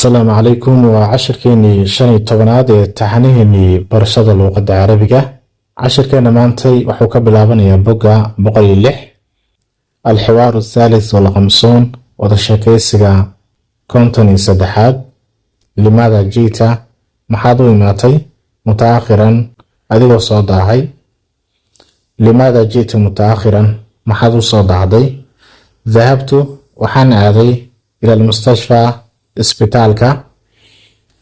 Asalaamu calaykum. Waa cashirkeenii 15aad ee taxaniheenii barashada luuqadda Carabiga. Cashirkeena maantay wuxuu ka bilaabanayaa bogga 106, الحوار الثالث والخمسون, wada sheekaysiga 53aad. لماذا جئت, maxaad u imaatay, متأخرا, adigoo soo daahay? لماذا جئت متأخرا, maxaad u soo daahday? ذهبت, waxaan aaday, إلى المستشفى, isbitaalka.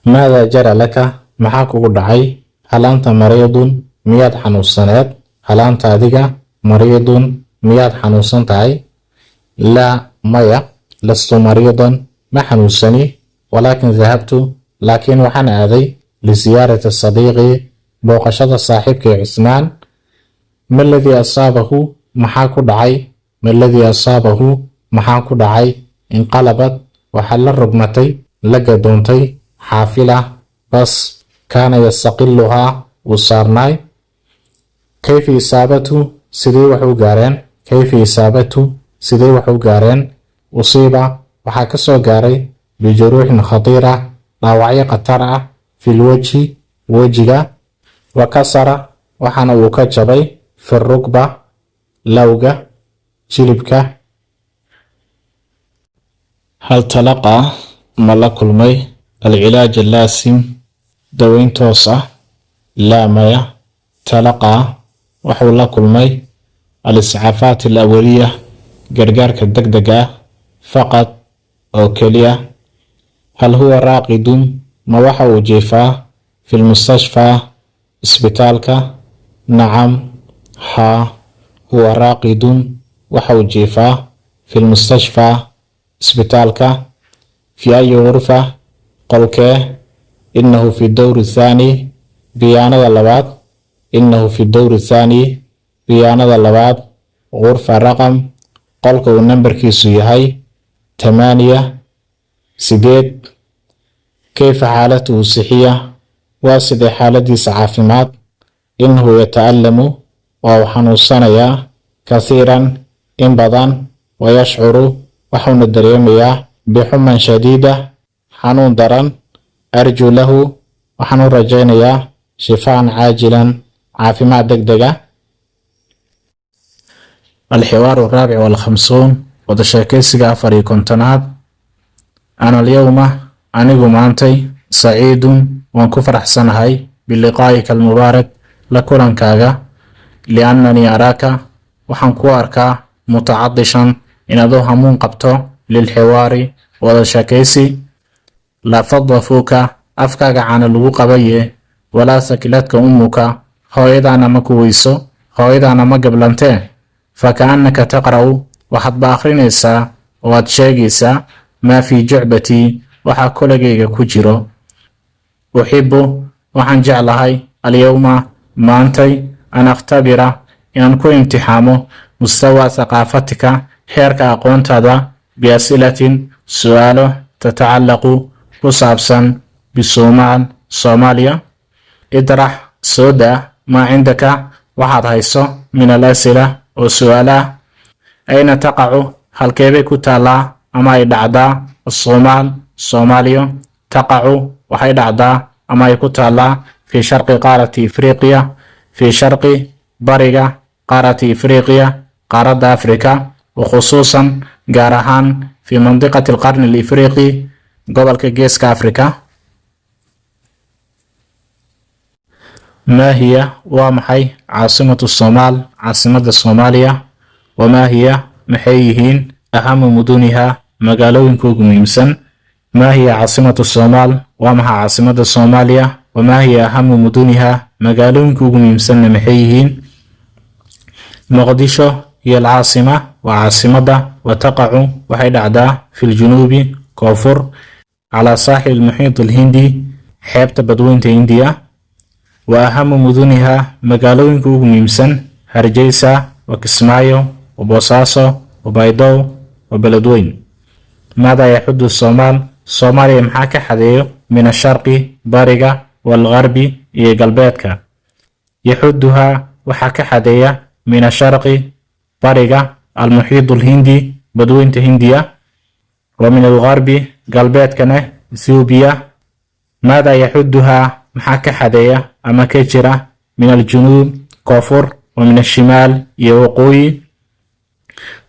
ماذا جرى لك, maxaa kugu dhacay? هل أنت مريض, miyaad xanuunsaneed? هل أنت, adiga, مريض, miyaad xanuunsan tahay? لا, maya, لست مريضا, ma xanuunsani, ولكن ذهبت, laakiin waxaan aaday, لزيارة صديقي, booqashada saaxiibkay Cusmaan. ما الذي أصابه, maxaa ku dhacay? ما الذي أصابه, maxaa ku dhacay? انقلبت, waxaa la rogmatay, la gadoontay, حافلة, bas, كان يستقلها, wuu saarnaay. كيف إصابته, sidee wax u gaareen? كيف إصابته, sidee wax u gaareen? أصيب, waxaa ka soo gaaray, بجروح خطيرة, dhaawacyo khatar ah, في الوجه, wejiga, وكسر, waxaana uu ka jabay, في الركبة, lowga, jilibka. هل تلقى, ma la kulmay, العلاج اللازم, daweyn toos ah? لا, maya. تلقى, wuxuu la kulmay, الإسعافات الأولية, gargaarka degdega ah, فقط, oo keliya. هل هو راقد, ma waxa uu jiifaa, في المستشفى, isbitaalka? نعم, haa, هو راقد, waxa uu jiifaa, في المستشفى, isbitaalka. في أي غرفة, qolkee? إنه في الدور الثاني, biyaanada labaad. إنه في الدور الثاني, biyaanada labaad, غرفة رقم, qolka uu nambarkiisu yahay, 8, 8. كيف حالته الصحية, waa sidee xaaladiisa caafimaad? إنه يتألم, waa uu xanuunsanayaa, كثيرا, in badan, ويشعر, waxuuna dareemayaa, بحمى شديدة, xanuun daran. أرجو له, waxaan u rajaynayaa, شفاء عاجلا, caafimaad degdeg ah. الحوار الرابع والخمسون, wada sheekaysiga 54aad. أنا اليوم, anigu maantay, سعيد, waan ku faraxsanahay, بلقائك المبارك, la kulankaaga, لأنني أراك, waxaan ku arkaa, متعطشا, inaad u hamuun qabto, للحوار, wada sheekaysi. لا فض فوك, afkaaga caana lagu qabaye, ولا ثكلتك أمك, hooyadaana ma kuweyso, hooyadaana ma gablantee. فكأنك تقرأ, waxaad ba akhrinaysaa oo aad sheegaysaa, ما في جعبتي, waxaa kolagayga ku jiro. أحب, waxaan jeclahay, اليوم, maantay, أن أختبر, inaan ku imtixaamo, مستوى ثقافتك, heerka aqoontaada, بأسئلة, su'aalo, تتعلق, ku saabsan, بالصومال, Soomaaliya. اطرح, soo daa, ما عندك, waxaad hayso, من الأسئلة, oo su'aalo ah. أين تقع, halkeebay ku taallaa ama ay dhacdaa, الصومال, Soomaaliya? تقع, waxay dhacdaa ama ay ku taallaa, في شرق قارة إفريقيا, في شرق, bariga, قارة إفريقيا, qaaradda Afrika, وخصوصا, gaar ahaan, في منطقة القرن الإفريقي, gobolka Geeska Afrika. ما هي, waa maxay, عاصمة الصومال, caasimadda Soomaaliya? وما هي, maxay yihiin, أهم مدنها, magaalooyinka ugu muhiimsan? ما هي عاصمة الصومال, waa maxay caasimadda Soomaaliya? وما هي أهم مدنها, magaalooyinka ugu muhiimsanna maxay yihiin? مقديشو هي العاصمة, waa caasimadda, وتقع, waxay dhacdaa, في الجنوب, koonfur, على ساحل المحيط الهندي, xeebta badweynta Hindiya. وأهم مدنها, magaalooyinka ugu muhiimsan, Hargeysa وكismaayo وboosaaso وbaydhabo وbeledweyn. ماذا يحد الصومال, Soomaaliya maxaa ka xadeeyo, من الشرق, bariga, والغرب, iyo galbeedka? يحدها, waxaa ka xadeeya, من الشرق, bariga, المحيط الهندي, badweynta Hindiya, ومن الغرب, galbeedkana, Ethoobiya. Maada yaxuduhaa, maxaa ka xadeeya ama ka jira? Min aljunuub, koonfur, wa min ashimaal, iyo waqooyi.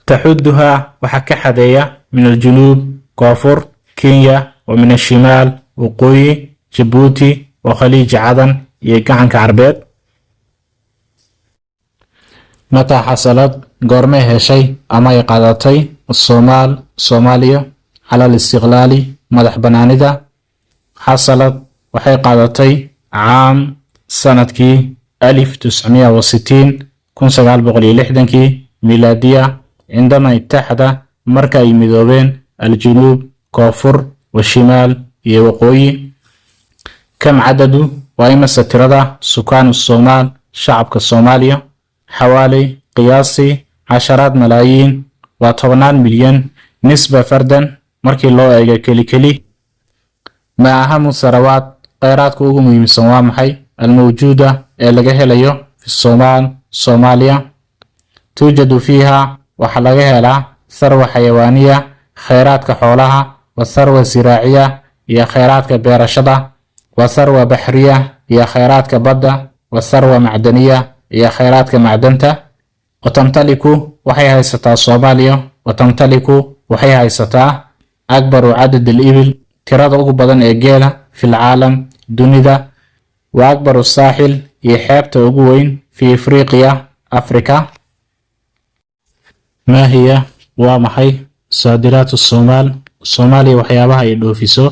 Taxuduhaa, waxaa ka xadeeya, min aljunuub, koonfur, Kenya, wa min ashimaal, waqooyi, Jabuuti, wa Khaliiji Cadan, iyo Gacanka Carbeed. Mataa xasalad, goormay heshay ama ay qaadatay, Soomaal, Soomaaliya, cala alistiqlaali, madax banaanida? Xasalad, waxay qaadatay, caam, sanadkii, 1960, 1960-kii milaadiya, cindama itaxada, marka ay midoobeen, aljunuub, koonfur, washimaal, iyo waqooyi. Kam cadadu, waa imase tirada, sukaanu Soomaal, shacabka Soomaaliya? Xawaaley, qiyaasii, casharaad malaayiin, waa tobannaan milyan, nisba fardan, markii loo eego keli keli. Ma ahamu sarawaad, kheyraadka ugu muhiimsan waa maxay? Almawjuuda, ee laga helayo, fi Somaal, Soomaaliya. Tuujadu fiiha, waxaa laga helaa, tharwa xayawaaniya, kheyraadka xoolaha, wa tharwa ziraaciya, iyo kheyraadka beerashada, wa tharwa baxriya, iyo kheyraadka badda, wa tharwa macdaniya, iyo kheyraadka macdanta. Wa tamtaliku, waxay haysataa Soomaaliya, wa tamtaliku, waxay haysataa, akbaru cadad al-ibil, tirada ugu badan ee geela, fil caalam, dunida, wa akbaru saaxil, iyo xeebta ugu weyn, fi Afriqiya, Afrika. Maa hiya, waa maxay, saadiraatu Somaal, Soomaaliya waxyaabaha ay dhoofiso?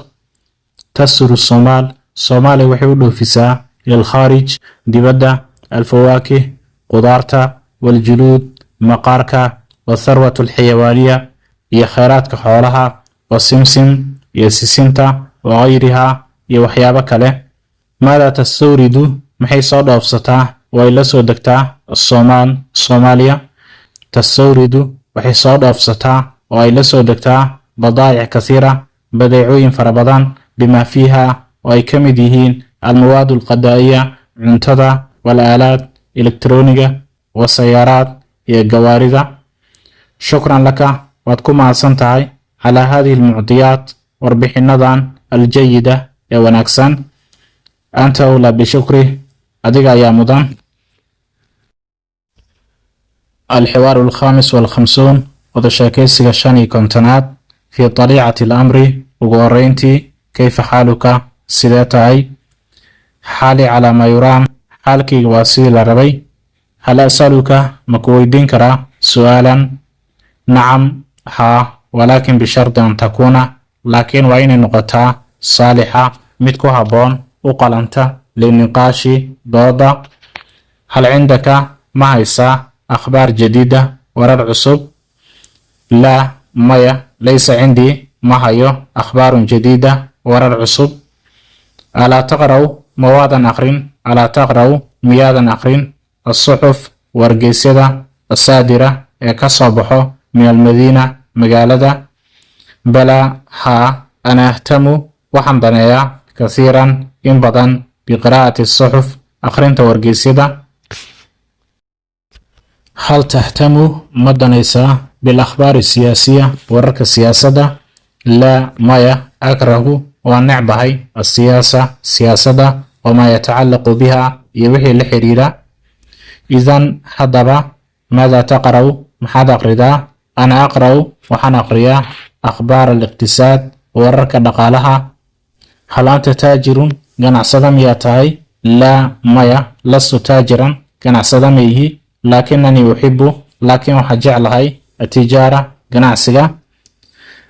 Tasuru Somaal, Soomaaliya waxay u dhoofisaa, ila alkhaarij, dibadda, alfawaakih, qudaarta, waljuluud, maqaarka, watharwatu alxayawaaniya, iyo kheyraadka xoolaha, wasimsim, iyo sisinta, wagayriha, iyo waxyaabo kale. Maada tastawridu, maxay soo dhoofsataa oo ay la soo degtaa, Soomaal, Soomaaliya? Tastawridu, waxay soo dhoofsataa oo ay la soo degtaa, badaa'ic kasiira, badeecooyin fara badan, bima fiiha, oo ay ka mid yihiin, almawaad alqadaa'iya, cuntada, walaalaad elektroniga, wasayaaraad, iyo gawaarida. Shukran laka, waad ku mahadsan tahay, calaa hadihi almucdiyaat, warbixinadan, aljayida, ee wanaagsan. Anta awlaa bishukri, adiga ayaa mudan. Alxiwaaru alkhaamis walkhamsuun, wada sheekaysiga 55aad. Fii daliicati alamri, ugu horeyntii, kayfa xaaluka, sidee tahay? Xaali calaa maa yuraam, xaalkayga waa sidii la rabay. Hal asaluka, ma ku weydiin karaa, su'aalan? Nacam, haa, walaakin bishardi an takuuna, laakiin waa inay noqotaa, saalixa, mid ku habboon, u qalanta, liniqaashi, dooda. Hal cindaka, ma haysaa, akhbaar jadiida, warar cusub? Laa, maya, laysa cindii, ma hayo, akhbaarun jadiida, warar cusub. Alaa taqra'u, ma waadan aqrin? Alaa taqra'u, miyaadan aqrin, asuxuf, wargeysyada, asaadira, ee ka soo baxo, min almadiina, magaalada? Balaa, haa, ana ahtamu, waxaan daneeyaa, kasiiran, in badan, biqiraa'ati suxuf, akhrinta wargeysyada. Hal tahtamu, ma danaysaa, bilakhbaari siyaasiya, wararka siyaasadda? Laa, maya, akrahu, waan necbahay, asiyaasa, siyaasadda, wamaa yatacallaqu biha, iyo wixii la xiriira. Idan, haddaba, maada taqra'u, maxaad aqridaa? Ana aqra'u, waxaan aqriyaa, akhbaar aliqtisaad, wararka dhaqaalaha. Hal anta taajirun, ganacsada miyaa tahay? Laa, maya, lastu taajiran, ganacsada ma ihi, laakinanii uxibu, laakiin waxaan jeclahay, atijaara, ganacsiga.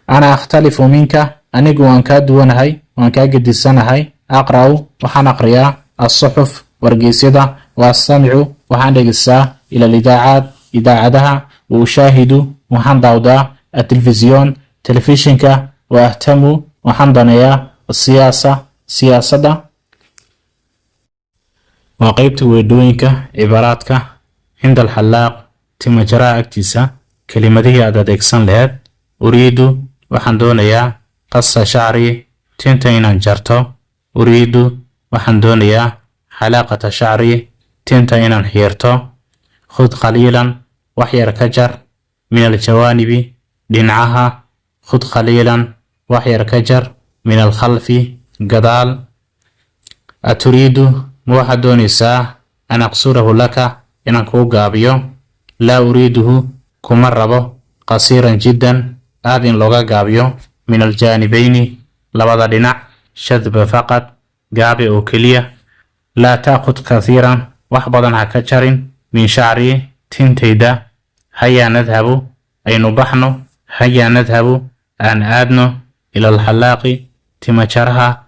Ana akhtalifu minka, anigu waan kaa duwanahay, waan kaa gedisanahay. Aqra'u, waxaan aqriyaa, asuxuf, wargeysyada, wa astamicu, waxaan dhegeystaa, ila alidaacaat, idaacadaha, wa ushaahidu, waxaan daawdaa, atelefisyoon, telefishinka, wa ahtamu, waxaan daneeyaa, asiyaasa, siyaasadda. Waa qeybta weedhooyinka, cibaaraadka. Cinda alxallaaq, timajaraha agtiisa, kelimadihii aad adeegsan laheed. Uriidu, waxaan doonayaa, qasa shacri, tinta inaan jarto. Uriidu, waxaan doonayaa, xalaaqata shacri, tinta inaan xiirto. Khud qaliilan, wax yar ka jar, min aljawaanibi, dhinacaha. Khud qaliilan, wax yar ka jar. Min alkhalfi, gadaal. Aturiidu, ma waxaad doonaysaa, an aqsurahu laka, inaan kuu gaabiyo? Laa uriiduhu, kuma rabo, qasiiran jiddan, aad in looga gaabiyo, min aljaanibayni, labada dhinac, shadba faqad, gaabi oo keliya. Laa ta'khud kathiiran, wax badan ha ka jarin, min shacrii, tintayda. Hayaa nadhabu, aynu baxno. Hayaa nadhabu, aan aadno, ila alxallaaqi, timajaraha.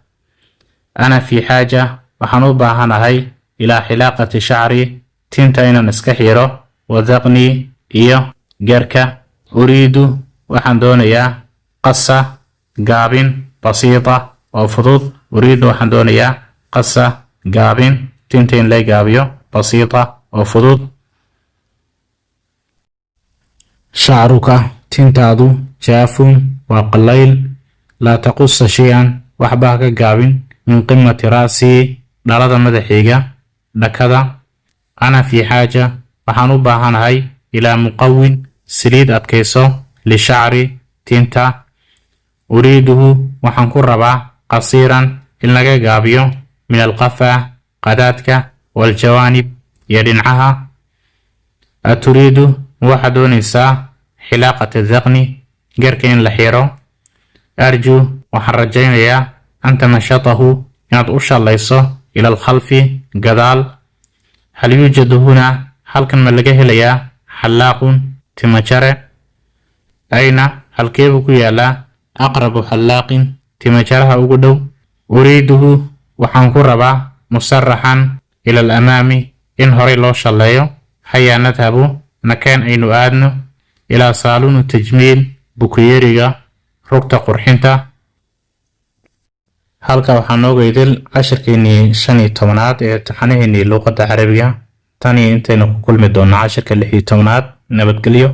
Ana fi xaaja, waxaan u baahanahay, ilaa xilaaqati shacri, tinta inaan iska xiro, wa dhaqni, iyo garka. Uriidu, waxaan doonayaa, qasa, gaabin, basiita, oo fudud. Uriidu, waxaan doonayaa, qasa, gaabin, tinta in la gaabiyo, basiita, oo fudud. Shacruka, tintaadu, jaafun, waa qallayl. Laa taqusa shay-an, waxba ha ka gaabin, min qimati ra'sii, dhalada madaxayga, dhakada. Ana fi xaaja, waxaan u baahanahay, ilaa muqawin, saliid adkayso, lishacri, tinta. Uriiduhu, waxaan ku rabaa, qasiiran, in laga gaabiyo, min alqafaa, qadaadka, waljawaanib, iyo dhinacaha. Aturiidu, waxaad doonaysaa, xilaaqata dhaqni, garka in la xiro? Arju, waxaan rajaynayaa, an tamashatahu, inaad u shallayso, ila alkhalfi, gadaal. Hal yuujadu huna, halkan ma laga helayaa, xallaaqun, timajare? Ayna, halkeebuu ku yaalaa, aqrabu xallaaqin, timajaraha ugu dhow? Uriiduhu, waxaan ku rabaa, musaraxan ila alamaami, in horay loo shalleeyo. Hayaa nadhabu, nakeen aynu aadno, ilaa saaluunu tajmiil, bukuyeriga, rugta qurxinta. Halka waxaa nooga idil cashirkeenii 15aad ee taxanaheenii luuqadda Carabiga. Tan iyo intaynu ku kulmi doonno cashirka 16aad, nabadgelyo.